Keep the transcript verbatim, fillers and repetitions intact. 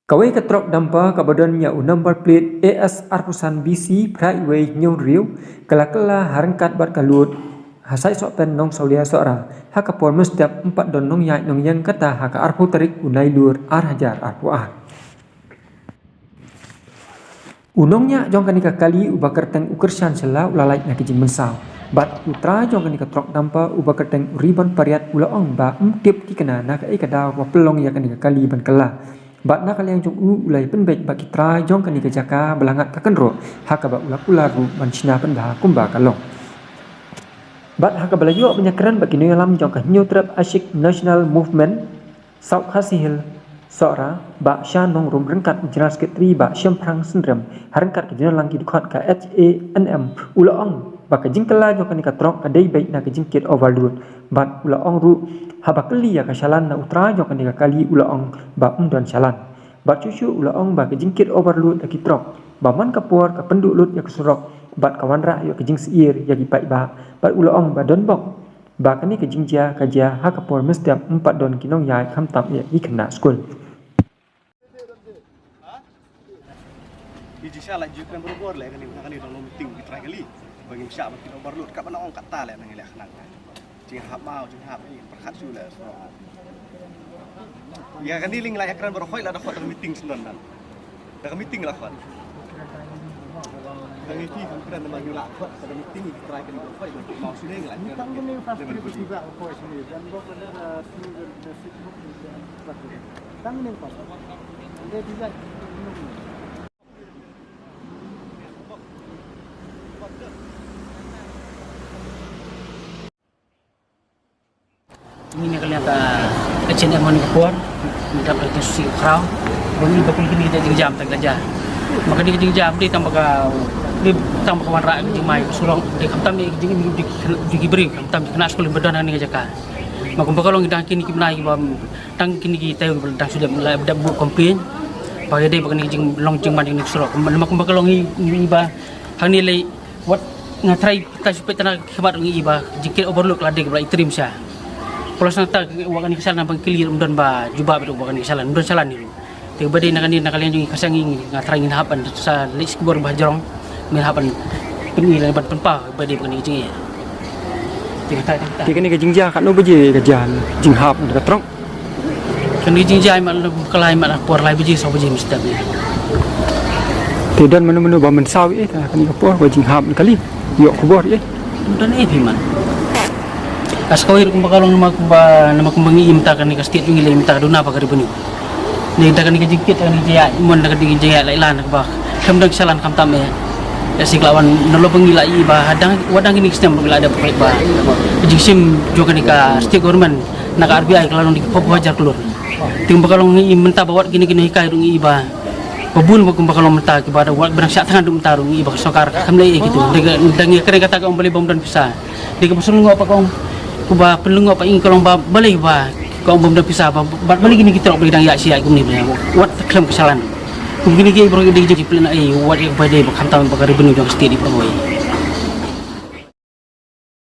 Kawei ka trok dumper kaba don ïa u number plate A S arphew san B C phra wei hynñiew hynriew ka la kylla ha ryngkat bad ka lud ha Saisohpen Nongsawlia Sohra ha ka por mynstep, ym pat don nongïaid nongïeng kata ha ka arphew tarik u Nailur ar hajar arphew ar. U nongñiah jong kane ka kali uba kyrteng u Kyrshan Shylla u la lait na ka jingmynsaw. Bad u trai jong kane ka trok dumper uba kyrteng u Ribon Pariat u la ong ba ym tip ki kynna na kaei ka daw ba pynlong ïa kane ka kali ban kylla. Bad na ka liang jong u, u la ïa pynbeit ba ki trai jong kane ka jaka ba la ngat ka kynroh ha kaba u la kular ruh ban shna pynbha kumba ka long. Bad ha kaba la ïoh ban ïakren bad ki nongïalam jong ka Hynñiewtrep Ashik National Movement South Khasi Hills Sohra, Bah Sha Nongrum ryngkat u General Secretary Bah Shemprang Synrem ha ryngkat ka jingïalang ki dkhot ka H A N M, u la ong ba ka jingkylla jong kane ka trok ka dei beit na ka jingkit overload. Bad u la ong ruh haba kylli ïa ka shalan na u trai jong kane ka kali u la ong ba ym don shalan. Bad shuh shuh u la ong ba ka jingkit overload ïa ki trok ba man ka por ka pynduh lut ïa ka surok bad ka wanrah ïa ka jingsyier ïa ki paidbah. Bad u la ong ba don bok ba kane ka jingjia ka jia ha ka por mynstep, ym pat don ki nongïaid khamtam ïa ki khynnah skul. Ki jingshisha la ju kren barabor leh kane, kane dang long meeting ki trai kali. Ba ngin shah ba kin overload, kaba na ong kata leh na ngi leh khnang. Jinghap mau, jinghap ni pyrkhat shu leh. Ïa kane lei la ïakren baroh, hoi la da khot da ka meeting shen don nan. Da ka meeting la khot. Da ngi ki kan kren da ma ngi la khot da ka meeting ki trai kali baroh, hoi la mau shu lei la kren. Tang ni first trip ki ba ko sini dan bok da sini da sini. Tang ni first. Dia tidak. Ngi na ka liang ka H N M ha kane ka por, ngi dap da ka Susi Khraw, ba ngi ba kul kine ki jingjia tang ka jia. Ma kane ka jingjia dei tang ba ka, dei tang ba ka wanrah ka jingmai ka surok, dei khamtam dei ka jing, dei ki, dei ki briew, khamtam ki khynnah skul ba don ha kane ka jaka. Ma kumba ka long dang kine ki bnai kiba dang kine ki taïew kiba dang shu dep, la dep buh complain ba ka dei ba kane ka jinglong jingman kane ka surok. Ma kumba ka long ngi, ngi ba hangne lei wat nga trai ta shu peit tang na ka khmat ngi ba jingkit overload ka la dei kaba la i trim sha. Plus nangta wat kane ka shalan ba ngi kylli ruh ym don ba jubab ruh ba kane ka shalan, ym don shalan ni ruh. Te ba dei na kane na ka liang jong ngi ka seng ngi nga trai ngin hap ban sa leit sha ki bor ba jrong, ngin hap ban pyni lane ban pynpaw ba dei ba kane ka jingeh. Te kata, te kata. Te kane ka jingjia katno baje ka jia, jinghap ka trok? Kane ka jingjia i mat la kylla i mat por lai baje, saw baje mynstep ni. Te don mano mano ba mynsaw ïa kane ka por ba jinghap kali, ïoh khubor ïa? Don ei phi man. Ka sa kawei ruh kumba ka long, namar kumba, namar kumba ngi i mynta kane ka state jong ngi lei mynta ka duna ba ka revenue. Ngi da kane ka jingkit, da kane ka jingïaid, mon da kane ka jingïaid lait lan kaba khlem don shalan khamtam eh. Ïa shi ka la wan na lo ba ngi la i ba hadang, wat dang kine ki snem ruh ngi la da pyrkhat ba ka jingshim jong kane ka state government na ka R B I ka la long da ki phew hajar klur. Te kumba ka long ngi i mynta ba wat kine kine hikai ruh ngi i ba, ba bun ba kumba ka long mynta kiba da wat ba dang shah thngan ruh mynta ruh ngi i ba ka sorkar kam leh ei kito. Da ngi kren kata ka ong balei ba ym don pisa. Dei kaba shu lyngngoh pat ka ong, kaba pynlyngngoh pat ïa ngi ka long ba balei ba ka ong ba ym don pisa, ba, ba balei kine ki trok ba ki dang ïaid shi ïaid kumne ba wat khlem ka shalan. Kum kine ki baroh ki dei ki jingpynlong ei wat ïa ba dei ba khamtam ba ka revenue jong ka state i baroh.